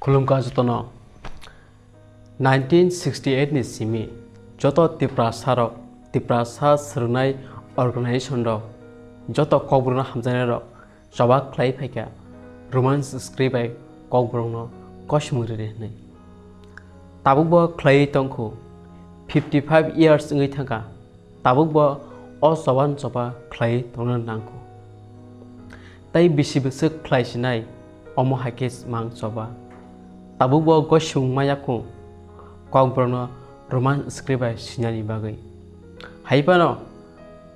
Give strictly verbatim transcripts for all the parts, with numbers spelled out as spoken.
Khulumkha jotono. Nineteen sixty eight ni simi joto Tiprasa rok, Tiprasa swrwngnai organization rok, joto Kokborokno hamjaknai rok choba khlai phaikha Roman script bai Kokborokno kosimung riri hwnwi. Tabukbo khlaiwi tongkhu, fifty five years wngwi thangkha. Tabukbo o choba no choba khlaiwi tongna nangkhu. Tei bisi bwswk khlai sinai, omo hai khe mang choba. Tabukbo gosimung ma yakung Kokborokno Roman script bai sinani bagwi. Hai phano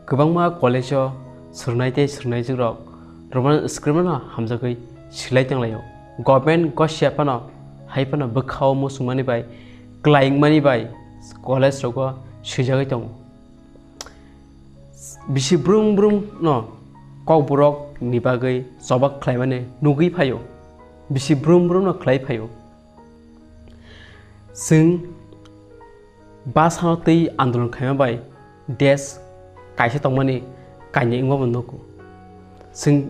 kwbangma college o swrwngnai tei swrwngnaijwk rok Roman script no hamjagwi silai tonglaio. Government gosiya phano hai phano bwkha o muchungmani bai, kwlai wngmani bai college rogo swijagwi tongo. Bisi brum brum no Kokborok ni bagwi choba khlaimani nugwi phaio. Bisi brum brum no khlai phaio. Chwng bwsano twi andolon khaima bai desh kaisa tongmani kanya wngma bo nugo. Chwng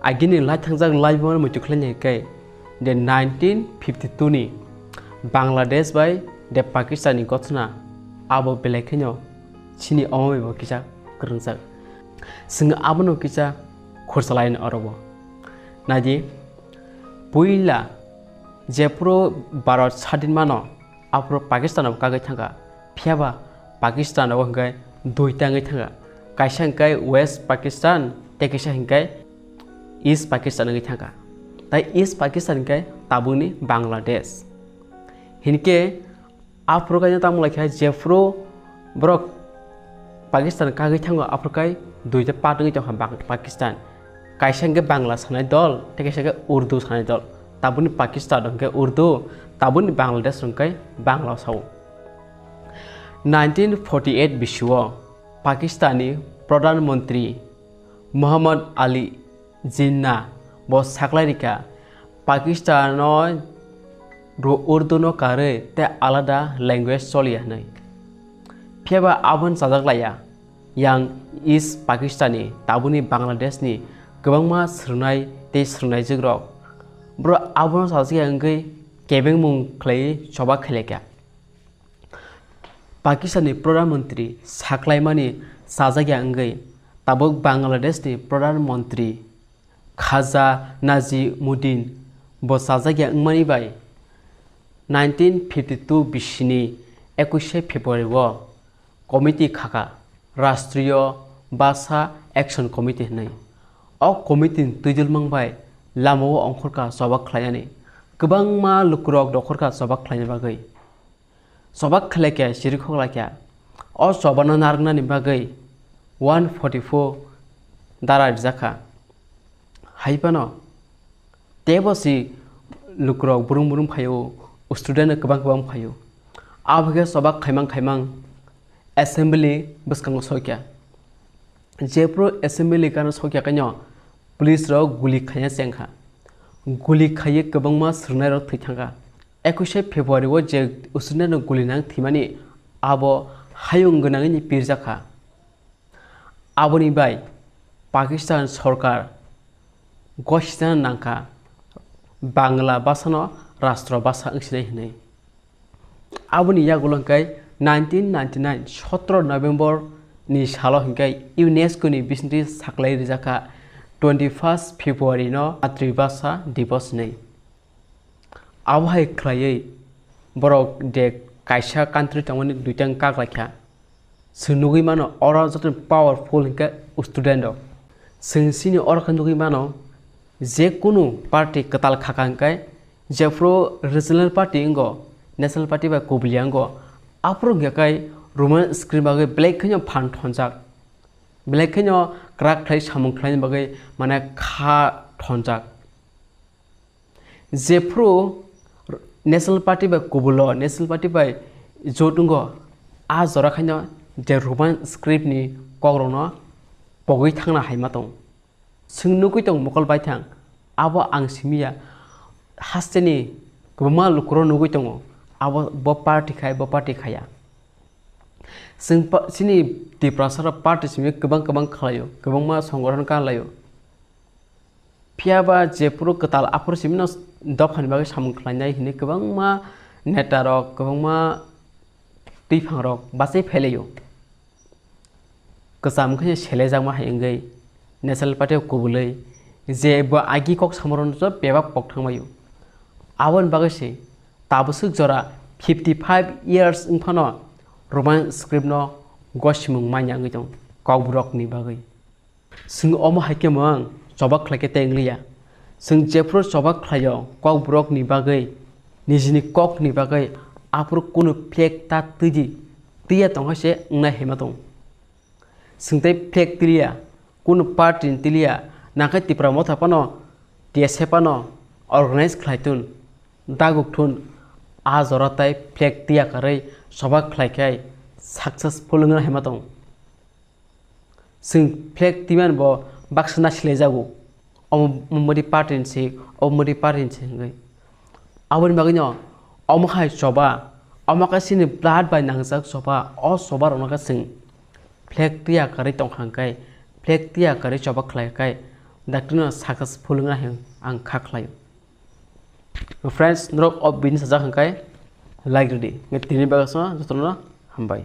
agini lai thangjak lai bumani muitu khlainai khe de nineteen fifty two ni Bangladesh bai de Pakistan ni gothona abo belai kheno chini omo bai bo kisa kwrwngjak. Chwng abono kisa khursa laini oro bo. Naidi, puila jephuru Bharat sadin mano, aphuru Pakistan bo kagwi thangkha. Phiyaba Pakistan o hwnkhe duita wngwi thangkha. Kaisa hwnkhe West Pakistan, tei kaisa hwnkhe East Pakistan wngwi thangkha. Tai East Pakistan hwnkhe tabukni Bangladesh. Hinkhe aphuru kaisa tamo laikha jephuru borok Pakistan kagwi thango, aphuru kai duita part wngwi tongkha Bang-, Pakistan. Kaisa hwnkhe Bangla sanai dol, tei kaisa hwnkhe Urdu sanai dol. Tabukni Pakistan hwnkhe Urdu, tabukni Bangladesh hwnkhe Bangla sao. Nineteen forty eight bisio Pakistani Pradhan Mantri Muhammad Ali Jinnah bo saklai rikha, Pakistano ro-, Urdu no karwi tei alada language choliya hwnwi. Phiyaba abono chajak laiya, yang East Pakistani, tabukni Bangladeshni kwbangma swrwngnai tei swrwngnaijwk rok. Borok abono chajak ya wngwi kebengmung khlaiwi choba khlaikha. Pakistanni Pradhan Mantri saklaimani chajakya wngwi tabuk Bangladeshni Pradhan Mantri Khaja Najimuddin bo chajakya wngmani bai nineteen fifty two bisini ekuishe February o committee khaka Rashtriyo Bhasha Action Committee hwnwi. O committee ni twidulmang bai lamao ongkhorkha choba khlainani, kwbangma lukurok dokhorkha choba khlaina bagwi. Choba khlaikha, sirikhok laikha. O chobano narwknani bagwi one forty four dara rijakha. Hai phano teibo si lukurok brum brum phaio, student kwbang kwbang phaio. Abo khe choba khaimang khaimang assembly bwskango sokya. Jephru assembly gana sokya kaino police rok guli khaina chengkha. Guli khaiwi kwbangma swrwngnairok thwi thangkha. Ekuishe February o je student rok guli nang thwimani abo hayung gwnangwini pirjakha. Aboni bai Pakistan sorkar gosina nangkha Bangla bhasano rastro bhasa wngsinai hwnwi. Aboni yagulo hwnkhe nineteen ninety nine sotro November ni salo hwnkhe UNESCO ni bisingtwi saklai rijakha twenty first February no Matribhasha Divas hwnwi. Abo hai khlaiwi borok de kaisa country tongmani duitang kak laikha. Chwng nugwi mano oro joto powerful hwnkhe student rok. Chwng chini oro khe nugwi mano je kunu party kwtal khaka hwnkhe jephru regional party wngo, national party bai kubulia wngo, aphuru hwnkhe kai Roman script bagwi belai kheno phan thonjak, belai kheno kwrak khlai samung khlaina bagwi mane kha thonjak. Jephru National Party bai kubulo, National Party bai jot wngo, a jora khaino je Roman script ni kokrokno pogwi thangna hai ma tong. Chwng nugwi tong mokol baithang, abo ang simi ya, hasteni kwbangma lukurok nugwi tongo, abo bo party khai, bo party khaya. Chwng pa-, chini Tiprasa rok party simi kwbang kwbang khlaio, kwbangma songothon ka laio. Phiya ba jephru kwtal aphuru simi no dophani bagwi samung khlainai hinwi kwbangma neta rok, kwbangma twiphang rok bachai phailaio. Kwcham khe selejakma hai wngwi National Party o kubulwi je bo agi kok samarokno bebak pok thangbaio. Aboni bagwi se tabuk swk jora fifty five years wng phano Roman script no gosimung manya wngwi tong kokborok ni bagwi. Chwng omo hai khe mwng choba khlai khe tei wng liya. Chwng jephuru choba khlaio kokborok ni bagwi, nijini kok ni bagwi, aphuru kunu flag ta twi di, twiya tong hai se wngnai hai ma tong. Chwng tei flag tiliya, kunu party ni tiliya, nangkhe Tipra Motha phano T S F phano organize khlai thun, daguk thun, a jora tai flag tiya karwi choba khlai khai successful wngna hai ma tong. Chwng flag timan bo baksa na silai jago. Omo modi party ni se, omo modi party ni se hwnwi. Aboni bagwi no omo hai choba, omo khe chini blood bai nangjak choba, o choba rokno khe chwng flag tiya karwi tongkha hwnkhe, flag tiya karwi choba khlai khai, dakti no successful wngna hai ang kha khlaio. Friends, norok o bini sajak hwnkhe like rwdi. Tini bagwi jotono hambai.